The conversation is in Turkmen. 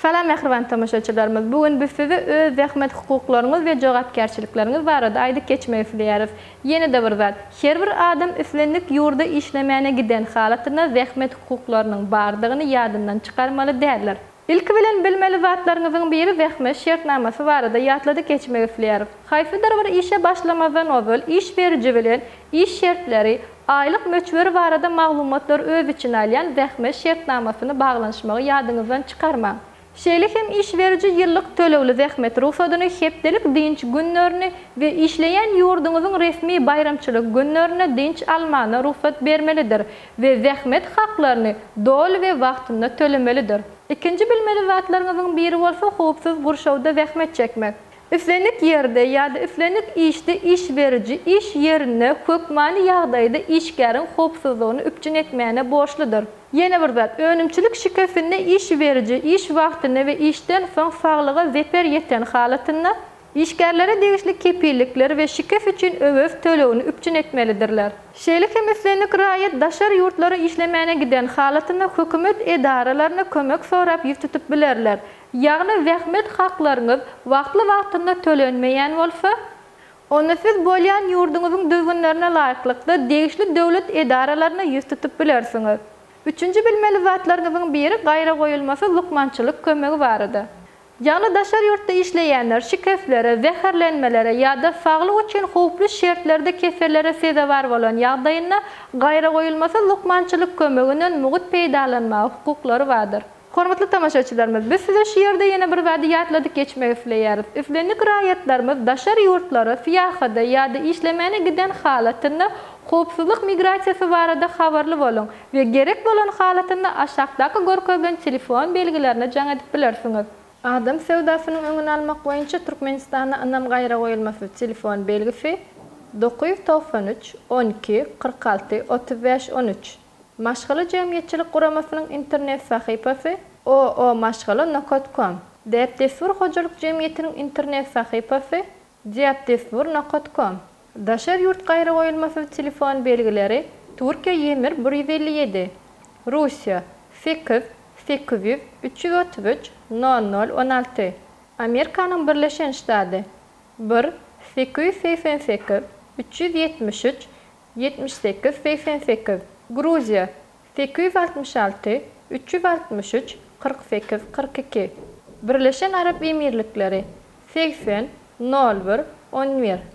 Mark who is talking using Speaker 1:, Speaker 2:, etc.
Speaker 1: Salam mähriban tomaşaçylarymyz! Bu gün biz size öz zähmet hukuklaryňyz we jogapkärçilikleriňiz barada aýdyp geçmek isleýäris. Ýene-de bir zat, her bir adam islendik ýurda işlemäne giden halatynda zähmet hukuklarynyň bardygyny ýadyndan çykarmaly däldir. Ilki bilen bilmeli zatlaryňyzyň biri zähmet şertnamasy barada ýatladyp geçmek isleýäris. Haýsydyr bir işe başlamazdan ozal iş beriji bilen iş şertleri, aýlyk möçberi barada maglumatlary öz içine alýan zähmet şertnamasyny baglanyşmagy ýadyňyzdan çykarmaň. Şeýle hem iş beriji ýyllyk tölegli zähmet rugsadyny, hepdelik dynç günlerini we işleýän ýurduňyzyň resmi baýramçylyk günlerinde dynç almagyna rugsat bermelidir we zähmet haklaryny doly we wagtynda tölemelidir. Ikinji bilmeli zatlaryňyzyň biri bolsa howpsuz gurşawda zähmet çekmek. Islendik ýerde ýa-da islendik işde iş beriji iş ýerinde hökmany ýagdaýda işgäriň howpsuzlygyny üpjün etmäne borçludyr. Ýene bir zat, önümçilik şikesinde iş beriji iş wagtynda we işden soň saglyga zeper ýeten halatynda, işgärlere degişli kepillikleri we şikes üçin öwez tölegini üpjün etmelidirler. Şeýle hem islendik raýat daşary ýurtlara işlemäne giden halatynda hökümet edaralaryna kömek sorap ýüz tutup bilerler. Ýagny zähmet haklaryňyz wagtly-wagtynda tölenmeýän bolsa, onda siz bolýan ýurduňyzyň düzgünlerine laýyklykda degişli döwlet edaralaryna ýüz tutup bilersiňiz. Üçünji bilmeli zatlaryňyzyň biri gaýragoýulmasyz lukmançylyk kömegi barada. Ýagny daşary ýurtda işleýänler şikeslere, zäherlenmelere ýa-da saglyk üçin howply şertlerde kesellere sezewar bolan ýagdaýynda gaýragoýulmasyz lukmançylyk kömeginden mugt peýdalanmaga hukuklary bardyr. Hormatly tomaşaçylarymyz, biz size şu ýerde ýene bir zady ýatladyp geçmek isleýäris. Islendik raýatlarymyz daşary ýurtlara syýahada ýa-da işlemäne giden halatynda howpsuzlyk migrasiýasy barada habarly boluň we gerek bolan halatynda aşakdaky görkezilen telefon belgilerine jaň edip bilersiňiz. Adam söwdasynyň öňüni almak boýunça Türkmenistanda ynam gaýragoýulmasyz telefon belgisi, 993 12 46 35 13. Maşgala jemgyýetçilik guramasynyň internet sahypasy, oomaşgala nokat kom. Däp-dessur hojalyk jemgyýetiniň internet sahypasy, Däpdessur nokat kom. Daşary ýurt gaýragoýulmasyz telefon belgileri, Türkiýe ýemir 157, Russiýa, 8, 800 333 nol nol 16, Amerikanyň Birleşen Ştady, bir, 888 373 78 88, Gruziýa, 866 363 48 42, Birleşen Arap Emirlikleri, 80 01 11.